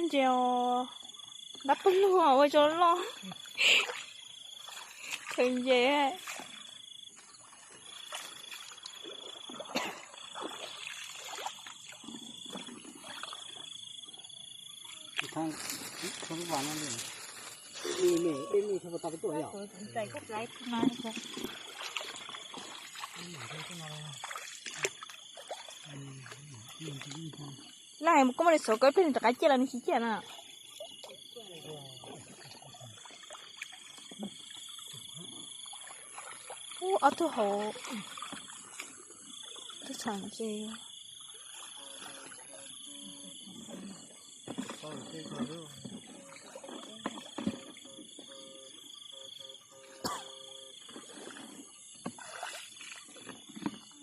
Ntses os, dab pawg lug ua tso loj. Khaws ntses. Laj hais mus koj muaj li xov koj pheej rov qab ciaj los nws tsis ciaj na. Ub, ob tug hauv, tug tsham ntses.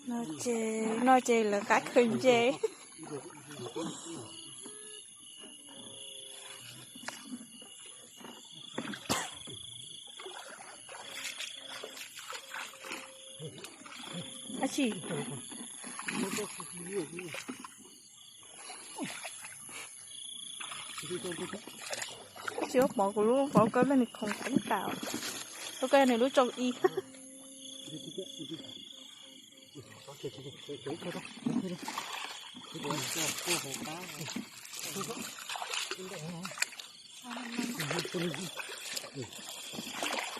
No ces, no ces lawv qab khaws ntses. Ab tsi, tsis muab pov kuv lub, pov koj lub nws khoov teeb tas, lub koj nws lub tsoo ib.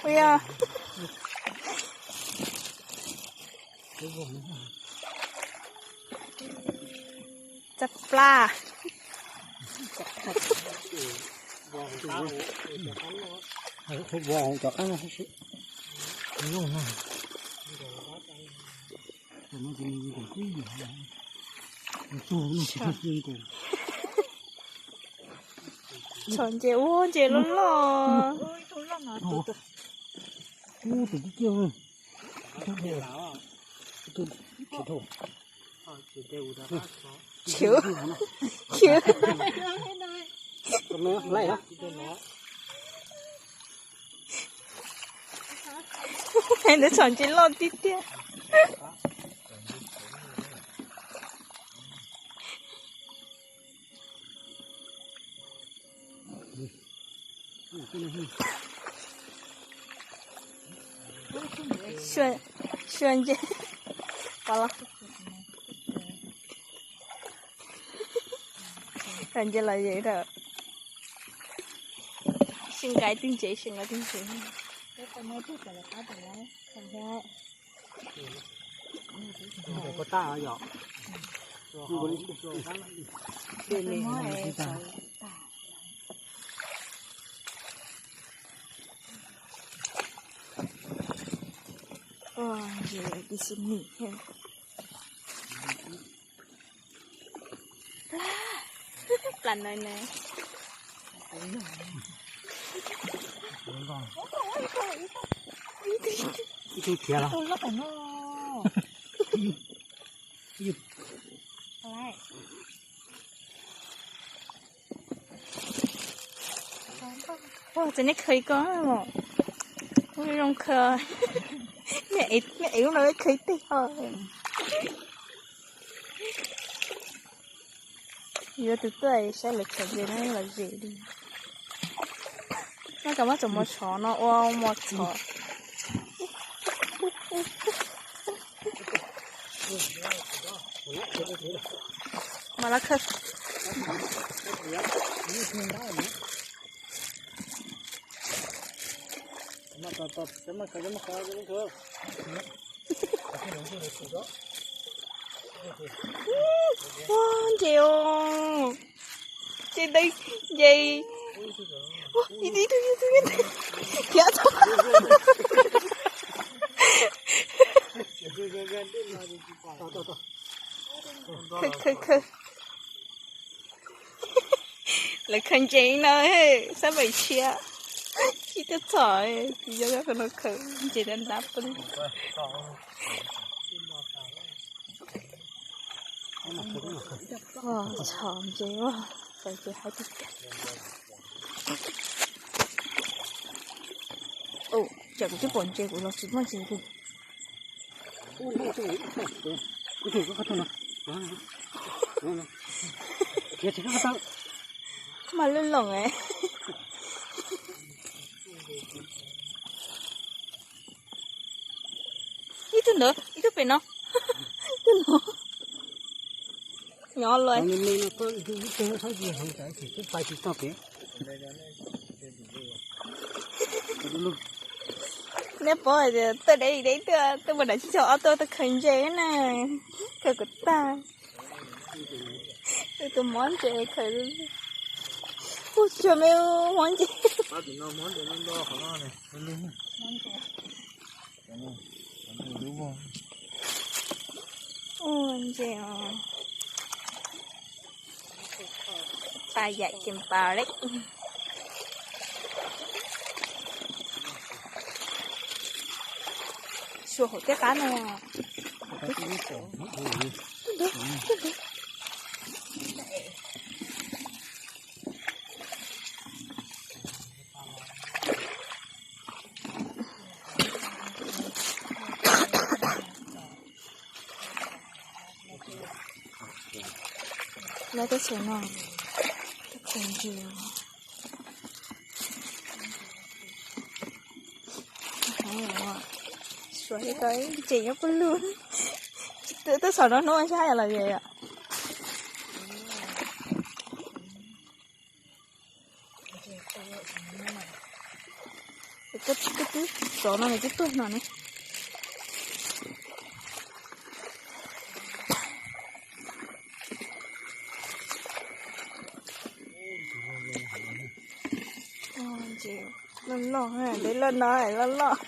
Ui yog, txav plab. Tsham ntses ua ntses loj loj. Khiv, khiv. Ntawd tsham ntses loj tiag tiag. Xyuas, xyuas ntses, pov los. Ntses los ze rau. Sib nqa ib tug ntses, sib nqa ib tug ntses. Ua ntses tib si nim thiab. Plas no na. Ib tug khiav los. Txawm nej khaws ib ko, zoo khaws, nej ev lub no khaws ib teg os. Yuav tus tuaj saib lawv tsham ntses no los zem li. Noj cov mab txom mos tshov no ua mos tshov. Mas lawv khaws. Ua ntses os, ntses ntawd, ntses. Ib tug, ib tug, ib tug, khiav tau. Khaws, khaws, khaws. Lawv khaws ntses no, xab pem tshiab, ib tug txhom, kuv yog qhov no khaws ntses dab dab pw. Txhom ntses, txhom ntses haib tiag tiag. Tsam kuv twb pom ntses kuv los tsis muaj ntses li. Mas lub loom. Ib tug ntawd, ib tug pem no. Ib tug no. Nyob los. Neb paub hais tias tuaj deb deb tuaj, tuaj mus nram Tsis Chaw ob tuaj, tuaj khaws ntses na. Khaws kom tag. Tus mob ntses khaws. Ua tsis tshua me mob ntses. Ua ntses os. Paj yam ces npav lawm. Suav hauv tej qab no. Lawv tej xyov no, tej khaws ntses. Suav li ko ntses nyob pawg lug. Twb xav no hnub saib los yom. Koj twb xov no nws twb tuag no ne. Loj loj, ntev loj no loj loj.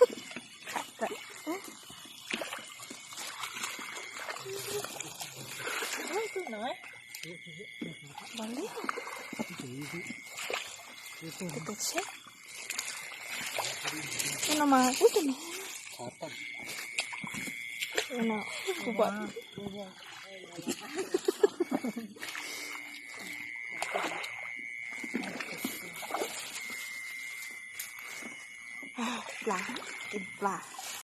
Tus tsheb. Tus no mas ub, tus no. Tus no kuv pom. Plas, tus plas.